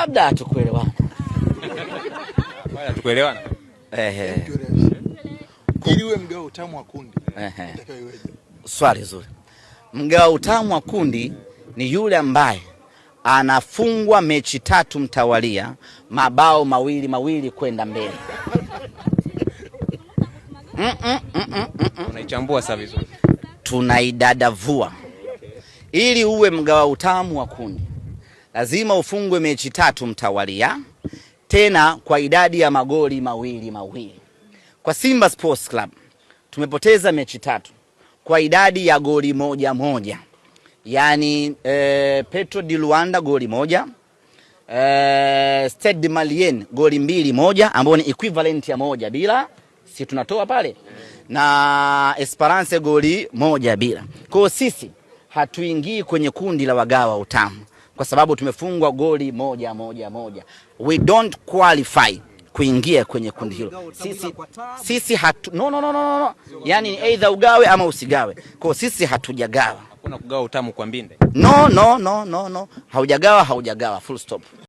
Labda hatukuelewana. Pale hatukuelewana. Ehe. Ili uwe mgao utamu wa kundi. Ehe. Itakiwa iweje? Swali zuri. Mgawa utamu wa kundi ni yule ambaye anafungwa mechi tatu mtawalia mabao mawili mawili kwenda mbele. Unaichambua sasa vizuri. Tunaidadavua. Ili uwe mgawa utamu wa kundi lazima ufungwe mechi tatu mtawalia, tena kwa idadi ya magoli mawili mawili. Kwa Simba Sports Club tumepoteza mechi tatu kwa idadi ya goli moja moja, yaani Petro di Luanda goli moja, Stade Malien goli 2-1, ambayo ni equivalent ya 1-0, si tunatoa pale, na Esperance goli 1-0. Kwa hiyo sisi hatuingii kwenye kundi la wagawa utamu kwa sababu tumefungwa goli 1-1-1. We don't qualify kuingia kwenye kundi hilo. Sisi hatu, no, no, no, no, no. Yaani either ugawe ama usigawe. Kwa hiyo sisi hatujagawa. Hakuna kugawa utamu kwa mbinde. No, no, no, no, no. Haujagawa, haujagawa. Full stop.